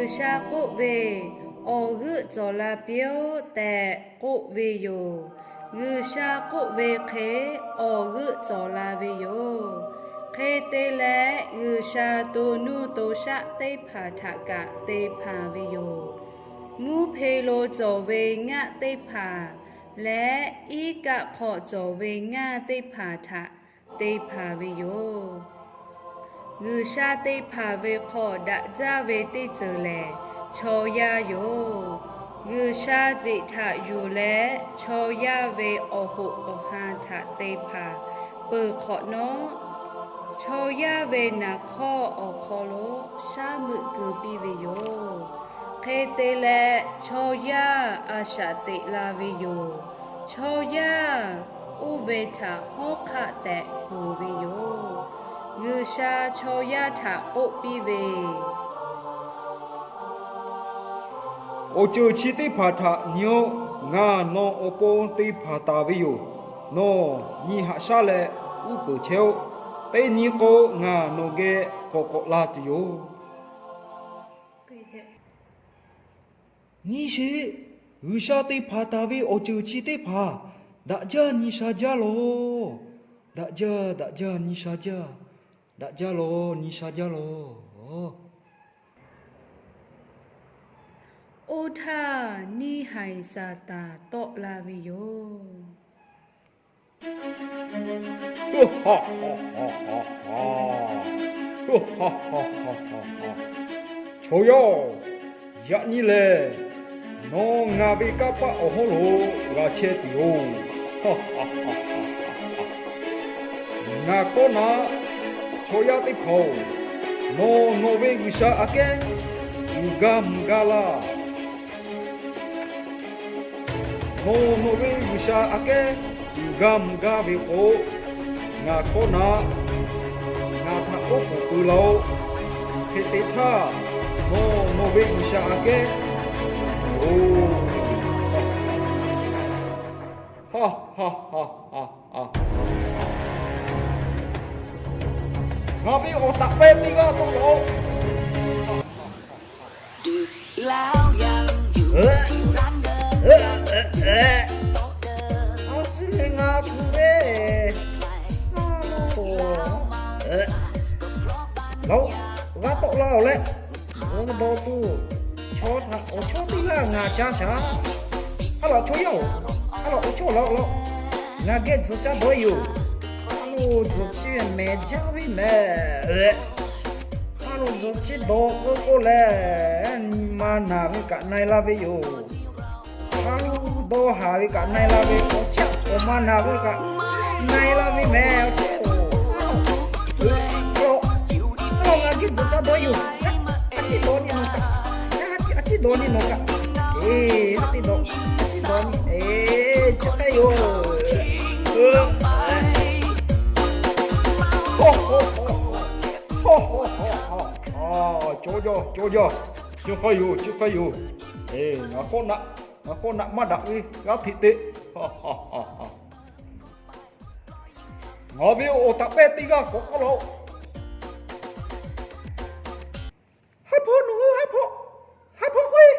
G'uiˬsha k'oˆ ve, Awˬ g'euˆ cawˬ la piˇ-oˆ tehꞈ k'oˆ ve yoˬ. G'uiˬsha k'oˆ ve hk'e awˬ g'euˆ cawˬ la ve yoˬ. Hk'e te leh, G'uiˬsha to nuˇ to shaˆ teˇ hpaˍ htaꞈ kaꞈ te hpanˍ ve yoˬ. Mvuhˇ hpe lo cawˬ ve ngaˆ teˇ hpaˍ leh, iˉ kaˆ hk'aw cawˬ ve ngaˇ teˇ hpaˍ htaꞈ te hpanˍ ve yoˬ. G'uiˬsha te hpanˍ ve hk'aw daꞈ jaˇ ve teˇ ceuˬ lehˬ, chaw yaˇ yoˬ. G'uiˬsha jeꞈ htaꞈ yuˬ leh chaw yaˇ ve awˬ hoꞈ awˬ han htaꞈ te hpanˍ peuˬ hk'awꞈ nawˉ, chaw yaˇ ve naˍ hk'awˇ awˬ hk'aw lo shaˉ meuˆ keu piˇ ve yoˬ. Hk'e te leh, chaw yaˇ a shaꞈ teꞈ la ve yoˬ. Chaw yaˇ oˇ ve htaꞈ hawˉ hk'aˆ tehꞈ kuˬ ve yoˬ. G'uiˬsha chaw yaˇ htaꞈ k'oˆ piˇ ve, Awˬ ceuˬ chi teˇ hpaˍ htaꞈ nyi-oˆ. Ngaˬ nawˬ awˬ pon te hpanˍ taˍ ve yoˬ. Nawˬ nyi haꞈ shaˉ leh uˉ peunˍ chehˇ-oˆ. Teˇ nyi k'o, ngaˬ nawˬ geh k'awꞈ k'awꞈ la tuˬ yoˬ. Nyi sheˍ, G'uiˬsha te hpanˍ taˍ ve awˬ ceuˬ chi teˇ hpaˍ daꞈ jaˇ nyi sha jaˇ lawˬ. Daꞈ jaˇ, daꞈ jaˇ nyi sha jaˇ. Daꞈ jaˇ lawˬ, nyi sha jaˇ lawˬ. Oˇ htaˇ, neˇhaiˬ Saˍtanˍ tawˆ la ve yoˬ. Chaw yaˇ-oˬ, yaꞈ nyi lehˬ nawˬ ngaˬ ve kanˇ paˆ awˬ hawˉ lo g'a chehˇ tuˬ yoˬ. Ngaˬ hk'awˇ naꞈ, chaw yaˇ teˇ hpaˍ-oˬ, nawˬ nawˬ ve G'uiˬsha aꞈ kehˉ uiˍ gaˇ mvuh gaˇ laˇ. Nawˬ nawˬ ve G'uiˬsha aꞈ kehˉ uiˍ gaˇ mvuh gaˇ ve k'o, ngaˬ hk'awˇ naꞈ ngaˬ htaꞈ k'oˆ k'oˍ pui laˇ-oˆ. Hk'e te htaˇ, nawˬ nawˬ ve G'uiˬsha aꞈ kehˉ tuˬ yoˬ. Ngaˬ ve awˬ taꞈ pehˇ teˇ g'aˇ tawˆ la-oˆ. A shu le ngaˬ kuˬ ve, laˬ-oˆ, g'a tawˆ la-oˬ leh, ngaˬ dawˬ tuˬ chaw htaꞈ awˬ chawˇ teˇ g'aˇ ngaˬ ca shaˍ. A laˬ chaw yaˇ-oˬ, a laˬ awˬ chawˇ laˬ-oˆ laˬ. Ngaˬ geh tzuhˬ ca dawˬ-e yoˬ. A loˬ tzuhˬ chi mehˍ jaˇ ve mehˍ. A loˬ tzuhˬ chi dawˬ k'o k'oˆ lehˬ, nyi ma naˬ ve kaꞈ na-e laˇ ve yoˬ. A loˬ dawˇ haˍ ve kaꞈ na-e laˇ ve, awˬ caˆ awˬ ma naˬ ve kaꞈ na-e laˇ ve mehˍ. A loˬ, a loˬ ngaˬ geh tzuhˬ ca dawˬ-e yoˬ. A ciˉ dawˬ nyi nawˬ kaꞈ. A ciˉ dawˬ nyi nawˬ kaꞈ. Eˬ, a ciˉ dawˬ, a ciˉ dawˬ nyi. Eˬ, chi hk'e yoˬ. Cawˇ jaˇ, cawˇ jaˇ, chi hk'e yoˬ, chi hk'e yoˬ. Eˬ, ngaˬ hk'awˇ naꞈ, ngaˬ hk'awˇ naꞈ maˇ daꞈ ve g'aˇ hteꞈ te. Ngaˬ ve awˬ taꞈ pehˇ teˇ g'aˇ k'awꞈ k'oˆ laˇ-oˆ. Haˉ hpawˆ nawˬ hui, haˉ hpawˆ, haˉ hpawˆ k'oˆ-e.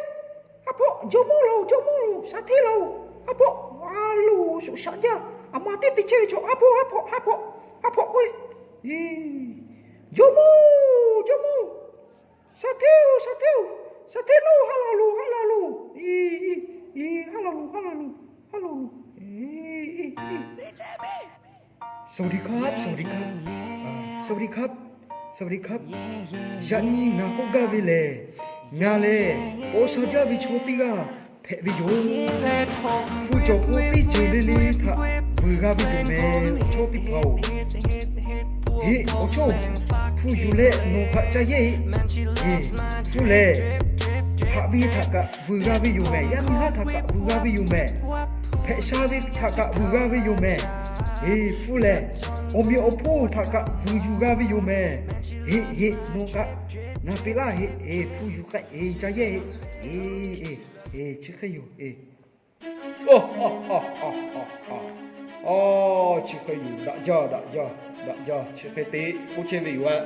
Haˉ hpawˆ, jawˇmawˇ laˬ-oˬ, jawˇmawˇ laˬ-oˬ, shaˍ hteˇ laˬ-oˬ. Haˉ hpawˆ, a loˬ, shoꞈ shaꞈ jaˇ. Aˬ ma teˇ te chehˇ ve chaw, haˉ hpawˆ, haˉ hpawˆ, haˉ hpawˆ, haˉ hpawˆ k'oˆ-e. Jawˇmawˇ, jawˇmawˇ, shaˍ hteˇ-oˬ, shaˍ hteˇ-oˬ, shaˍ hteˇ loˬ, ha laˬ loˬ, ha laˬ loˬ. Eˬ, ha laˬ loˬ, ha laˬ loˬ, ha laˬ loˬ. สวัสดีครับ สวัสดีครับ สวัสดีครับ สวัสดีครับ. Yaꞈ nyi ngaˬ k'oˆ gaˇ ve lehˬ, ngaˬ lehˬ k'aw sha jaˇ ve chaw teˇ g'aˇ hpehꞈ ve yoˬ. Hpu cawˬ k'o teˇ ceuˬ le le htaꞈ vuiˬ g'a ve yoˬ mehˍ, chaw teˇ hpaˍ-oˬ. Heˆ, awˬ chawˇ-oˬ, hpu yuˬ leh nawˬ htaꞈ ca yehˇ-e. Eˬ, hpu lehˬ, haꞈ ve htaꞈ kaꞈ vuiˬ g'a ve yoˬ mehˍ. Yaˇ miˇ haˉ htaꞈ kaꞈ vuiˬ g'a ve yoˬ mehˍ. Hpehꞈ sha ve htaꞈ kaꞈ vuiˬ g'a ve yoˬ mehˍ. Eˬ, hpu lehˬ, awˬ meꞈ awˬ hponˇ htaꞈ kaꞈ vuiˬ yuˬ g'a ve yoˬ mehˍ. Heˆ heˆ, nawˬ kaꞈ ngaˬ peꞈ laˇ heˆ. Eˬ, hpu yuˬ k'ai, eˬ, ca yehˇ heˆ. Eˬ, eˬ, chi hk'e yoˬ. Eˬ, chi hk'e yoˬ. Daꞈ jaˇ, daꞈ jaˇ, daꞈ jaˇ. Chi hk'e te k'oˆ chehˇ ve yoˬ-e.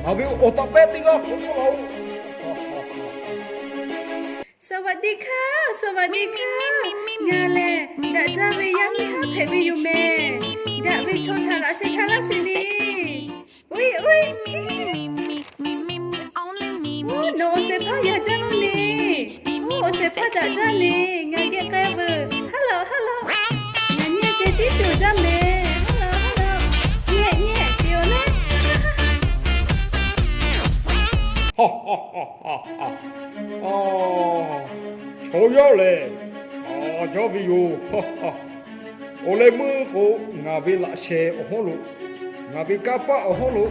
Aˬ ve awˬ taꞈ pehˉ teˇ g'aˇ k'awꞈ k'oˆ laˇ-oˆ. สวัสดีค่ะ สวัสดีค่ะ Ngaˬ lehˬ daꞈ jaˇ ve yaˇ miˇ haˉ hpehꞈ ve yoˬ mehˍ. Daꞈ ve chaw htaꞈ laꞈ sheh hkanˇ laˇ sheˍ le. Uiˉ uiˉ, nawˬ awˬ shehˍ hpaˇ yaˇ jaˇ laˇ le. Uˉ, awˬ shehˍ hpaˇ daꞈ jaˇ le. Ngaˬ geh k'ai veuˬ. Haˉ law haˉ law, ngaˬ nyi ceh tiˉ tuˬ jaˇ mehˍ. Haˉ law haˉ law, nyi nyi te awˬ le. Chaw yaˇ lehˬ, a jaˇ ve yoˬ. Awˬ leh meuˇ k'o, ngaˬ ve laꞈ sheh awˬ hawˉ lo, ngaˬ ve kanˇ paˆ awˬ hawˉ lo,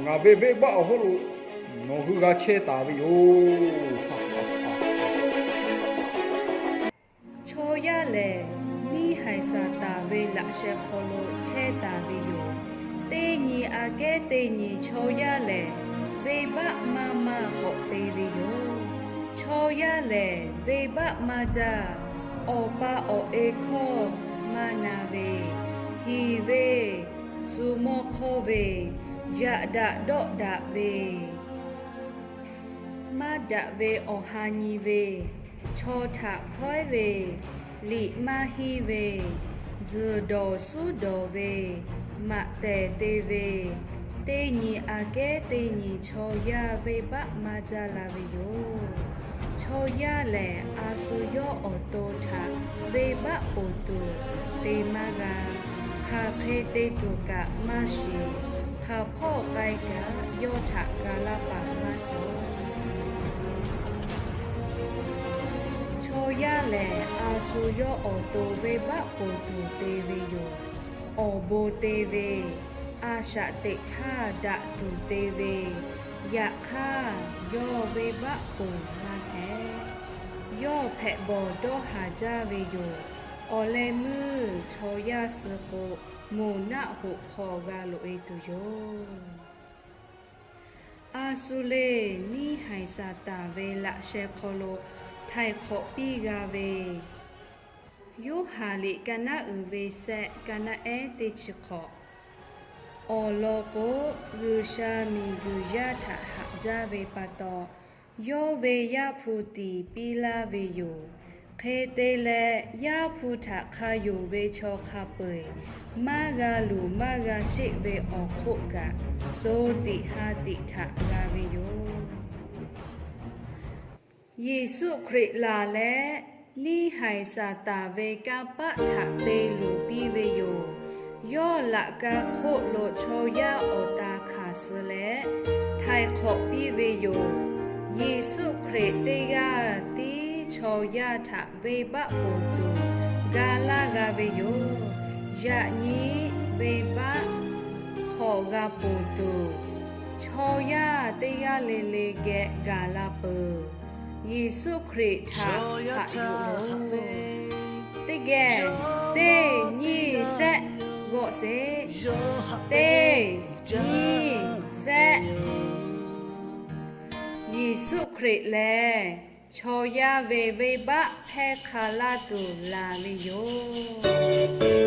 ngaˬ ve venˇ baˆ awˬ hawˉ lo nawˬ hui g'a chehˇ taˍ ve yoˬ. Chaw yaˇ lehˬ, neˇ haiˬ Saˍtanˍ ve laꞈ sheh hk'aw lo chehˇ taˍ ve yoˬ. Teˇ nyi aꞈ kehˉ teˇ nyi chaw yaˇ lehˬ, venˇ baˆ maˇ maˇ k'awꞈ te ve yoˬ. Chaw yaˇ lehˬ, venˇ baˆ maˇ jaˇ. Awˬ pa awˬ e hkawˇ maˇ na ve, hiˍ ve, shu mawˇ hk'awˇ ve, yaꞈ daꞈ dawˆ daꞈ ve, maˇ daꞈ ve awˬ ha nyi ve, chaw htaꞈ hkawehˉ ve, liꞈ maˇ henˇ ve, tzuhˬ dawˬ suˉ dawˬ ve, maꞈ tehˬ te ve, teˇ nyi aꞈ kehˉ teˇ nyi chaw yaˇ venˇ baˆ maˇ jaˇ la ve yoˬ. Chaw yaˇ lehˬ, a shu yawˇ awˬ to htaꞈ venˇ baˆ ponˬ tuˬ te maˇ g'a. Hk'aˬ hk'e te tuˬ kaꞈ maˇ shiˍ. Hk'aˬ hpawˇ k'ai kaꞈ yawˇ htaꞈ ga laˇ paˍ maˇ cawˬ. Chaw yaˇ lehˬ, a shu yawˇ awˬ to venˇ baˆ ponˬ tuˬ te ve yoˬ. Awˬ bon te ve, a shaꞈ teꞈ htaˇ daꞈ tuˬ te ve, yaꞈ hk'aˇ yawˇ venˇ baˆ ponˬ maˇ hpehꞈ. Yawˇ hpehꞈ bawˬ dawˇ haˍ jaˇ ve yoˬ. Awˬ leh meuˇ chaw yaˇ suh k'o, moˬ naˆ hoꞈ hk'aw g'a loꞈ e tuˬ yoˬ. A shu le, neˇ haiˬ Saˍtanˍ ve laꞈ sheh hk'aw lo htaiˍ hk'awꞈ piˇ g'a ve, Yoˇhanˬ liꞈ ka naˆ uiˍ ve sehˆ, ka naˆ ehˉ teˇ chi hk'awꞈ. Awˬ lawn k'o, G'uiˬsha miˬguiˬ yaˇ htaꞈ haꞈ jaˇ ve pa taw, yawˇ ve Yaˇ hpu tiˍ piˇ laˇ ve yoˬ. Hk'e te leh, Yaˇ hpu htaꞈ hk'a yonˍ ve chaw hk'a peu-eˬ maˇ g'a luˬ maˇ g'a sheˆ ve awˬ hk'oˆ kaꞈ, co tiꞈ ha tiꞈ htaꞈ g'a ve yoˬ. Yeˍsuˆ Hkriꞈ laˬ leh, neˇ haiˬ Saˍtanˍ ve kanˇ paˆ htaꞈ te luˬ piˇ ve yoˬ. Yawˇ laꞈ ka hk'oˆ lo chaw yaˇ awˬ ta hkanˍ suh leh, htaiˍ hk'awꞈ piˇ ve yoˬ. Yeˍsuˆ Hkriꞈ teˇ g'aˇ tiˉ chaw yaˇ htaꞈ venˇ baˆ ponˬ tuˬ ga laˇ g'a ve yoˬ. Yaꞈ nyi venˇ baˆ hk'awꞈ g'a ponˬ tuˬ, chaw yaˇ teˇ g'aˇ le le geh gaˬ la peuˬ. Yeˍsuˆ Hkriꞈ htaꞈ haꞈ yuˬ loˬ. Teˇ geh, teˇ nyiˇ sehˆ, g'awˆ sheˍ. Teˇ nyiˇ sehˆ. Yeˍsuˆ Hkriꞈ lehˬ, chaw yaˇ ve venˇ baˆ hpehˇ hk'a laˇ tuˬ laˬ ve yoˬ.